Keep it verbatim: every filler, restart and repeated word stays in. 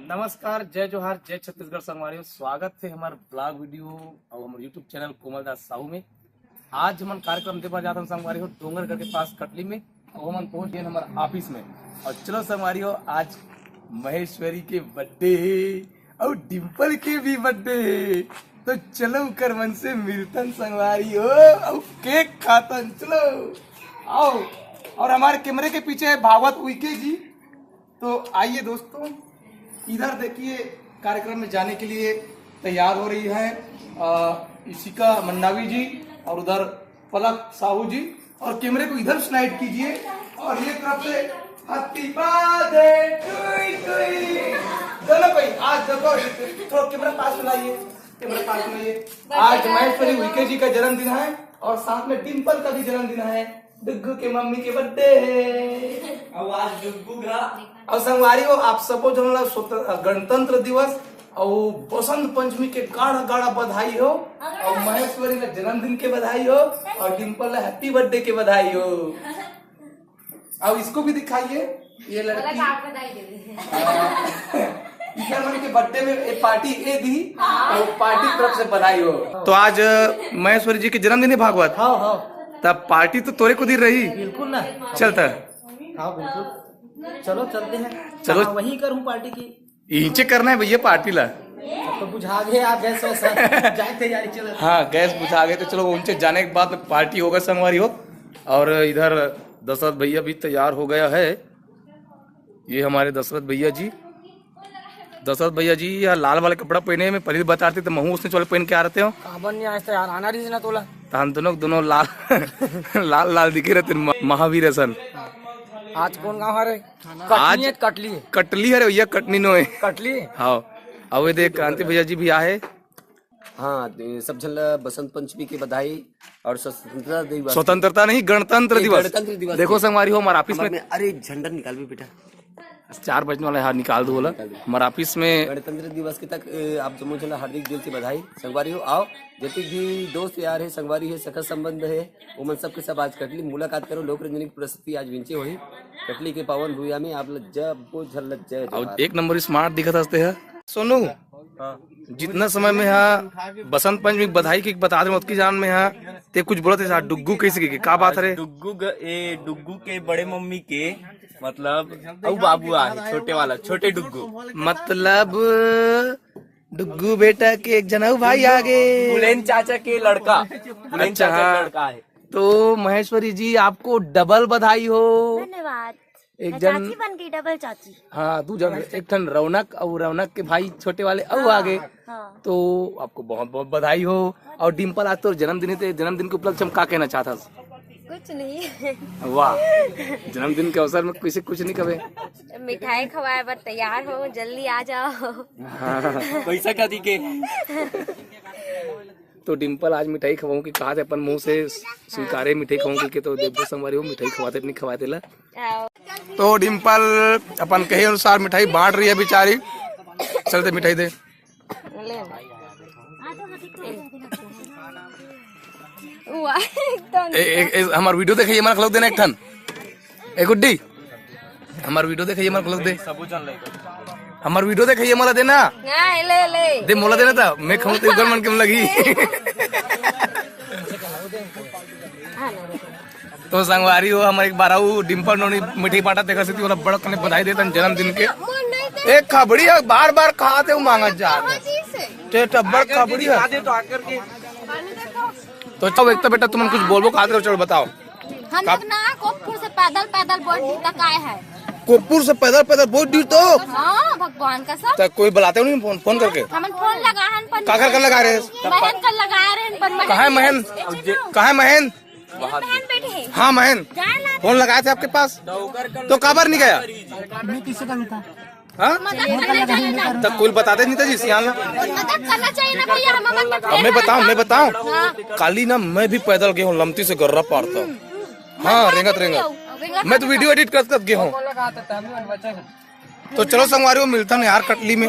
नमस्कार, जय जोहार, जय छत्तीसगढ़ संगवारी हो। स्वागत है हमार ब्लॉग वीडियो और हमारे YouTube चैनल कोमल दास साहू में। आज हमन कार्यक्रम दे बर जात हन संगवारी हो, डोंगरगढ़ के पास कटली में। और हमन पहुंच गए हमारे ऑफिस में। और चलो संगवारी हो, आज महेश्वरी के बर्थडे है और डिम्पल के भी बर्थडे है। तो चलो उकर मन से मिलतन संगवारी हो, और केक खातन। चलो आओ। और हमारे कैमरे के पीछे है भागवत उइके जी। तो आइए दोस्तों, इधर देखिए, कार्यक्रम में जाने के लिए तैयार हो रही है अ, इशिका मंडावी जी और उधर पलक साहू जी। और कैमरे को इधर स्लाइड कीजिए और ये तरफ से हैप्पी बर्थडे टू यू। दोनों भाई आज देखो, थोड़ा कैमरा पास में लाइए, कैमरा पास में लाइए। आज महेश्वरी उइके जी का जन्मदिन है और साथ में डिम्पल का भी जन्मदिन है। डुग्गू के मम्मी के बर्थडे है। और आज डुग्गू का और संगवारी हो, आप सबो झन ला स्वत-, गणतंत्र दिवस और बसंत पंचमी के गाड़ा गाड़ा बधाई हो। और महेश्वरी ला जन्मदिन के बधाई हो और डिम्पल ला हैप्पी बर्थडे के बधाई हो। और इसको भी दिखाइए, ये लड़की। इधर मन के बर्थडे में ये पार्टी ये दी, तो पार्टी की तरफ से बधाई हो। तो आज महेश्वरी जी के जन्मदिन है भागवत। हाँ, हाँ। तब पार्टी तो तोरे को दी रही। बिल्कुल ना। चलता है। हाँ, बिल्कुल। चलो, चलते हैं। चलो। हाँ, वहीं करूँ पार्टी की। इनचे करना है भैया पार्टी ला। अब तो बुझा गए आप, गैस वैस। जाए तैयारी चलो। हाँ, गैस बुझा गए, तो चलो उनसे जाने के बाद में पार्टी होगा संगवारी हो। और इधर दशरथ भैया भी तैयार हो गया है। ये हमारे दशरथ भैया जी, दशरथ भैया जी, यह लाल वाले कपड़ा पहने में पहले बता रहे थे, तो महू उसने चोले पहन के आ रहे हो। काबर नहीं आज तो यार, आना रही ना तोला। तो हम दोनों, दोनों लाल, लाल लाल दिखे रहते म-, महावीर असन। आज कौन गाँव हरे? आज कटनी है, कटली है। कटली हरे भैया, कटनी नो है। कटली? हाँ। अब ये देख, क्रांति भैया जी भी आए। हाँ, तो सब झन ला बसंत पंचमी के बधाई और स्वतंत्रता दिवस। स्वतंत्रता नहीं, गणतंत्र नहीं, दिवस। गणतंत्र दिवस देखो के। संगवारी हो, हमारे ऑफिस हमारे में में, अरे, झंडा निकाल भी बेटा। चार बजने वाला है, हाँ, निकाल दो बोला। निकाल दो। हमारे ऑफिस में गणतंत्र दिवस के तक, ए, आप जम्मो झन ला हार्दिक दिल से बधाई। संगवारी हो, आओ, जितने भी दोस्त यार है, संगवारी है, सखा संबंध है, वो मन सबके सब आज कटली मुलाकात करो। लोक रंजनी की प्रस्तुति आज विंचे होही कटली के पावन भूया में। आप ला जब वो झन ला जय और जोहार। एक नंबर स्मार्ट दिखत हस्ते है सोनू। हाँ। जितना समय में हा बसंत पंचमी के बधाई के बता दे, ओतकी जान में हा ते कुछ बोलत है, डुग्गू कैसे के, का बात रे? डुग्गू ग-, ए, डुग्गू के बड़े मम्मी के, मतलब, अउ बाबू आहे, छोटे वाला, छोटे डुग्गू। मतलब, डुग्गू बेटा के एक जन अउ भाई आ गे। बुलेन चाचा के लड़का, बुलेन अच्छा, चाचा के हाँ। लड़का है। तो महेश्वरी जी, आपको डबल बधाई हो। धन्यवाद। एक मैं जन चाची बन गई, डबल चाची। हाँ, दू जन, एक ठन रौनक और रौनक के भाई छोटे वाले अउ आ गे। हाँ। तो आपको बहुत बहुत बधाई हो। और डिम्पल, आज तो जन्मदिन है, तो जन्मदिन के उपलक्ष्य में का कहना चाहत हस? कुछ नहीं। वाह, जन्मदिन के अवसर में किसी कुछ नहीं कबे। मिठाई खवाए बर तैयार हो, जल्दी आ जाओ। हाँ। पैसा का दिखे? तो डिम्पल आज मिठाई खवाऊं कि कहा थे अपन मुंह से स्वीकारे मिठाई खवाऊं कि, तो देखो संगवारी हो, मिठाई खवाते नहीं खवाते ला। आओ। तो डिम्पल अपन कहे अनुसार मिठाई बांट रही है बेचारी। चलते मिठाई दे। ले। वाह, एकदम। ए, ए, ए, हमार वीडियो देखिए, हमारा खलक देना एक ठन। ए गुड्डी, हमार वीडियो देखिए, हमारा खलक दे। हमार वीडियो देखिए, मोला देना। हाँ, ले, ले। दे, मोला देना था, मैं खाऊं तो उधर मन के लगी। हाँ, ले। तो संगवारी हो, हमर एक बार अउ डिम्पल नोनी मिठाई बांटा, तेकर सेती ओला बड़ कने बधाई देतन जन्मदिन के। एक खबड़ी है, बार बार खाते हो मांगत जात है। ते तो बड़ खबड़ी है। तो चलो, एक तो बेटा तुमन कुछ बोलबो, खाते हो, चलो बताओ। हम लोग ना कोपुर से पैदल पैदल बोल तक आए हैं। कोपुर से पैदल पैदल बहुत दूर तो। हाँ, भगवान का सब। तो कोई बुलाते हो नहीं फोन, फोन करके? हमन फोन लगा हन पर का कर कर लगा रहे? बहन कर लगा रहे हैं पर कहाँ है महन? कहाँ है महन? बहन बैठे हैं। हाँ महन, जाए ला। फोन लगाए थे आपके पास तो काबर नहीं गया? मैं किसी का नहीं था। हाँ? मदद करना चाहिए ना। तो कोई बताते नहीं था जी सियान। मदद करना चाहिए ना भैया, हम मदद अब मैं बताऊं, मैं बताऊं। हाँ। काली ना मैं भी पैदल गया हूँ लमती से गर्रा पार तक। हाँ, रेंगत, रेंगत। रेंगत। मैं तो वीडियो एडिट कर कर गया हूँ। तो चलो संगवारी हो, मिलता हूँ यार कटली में।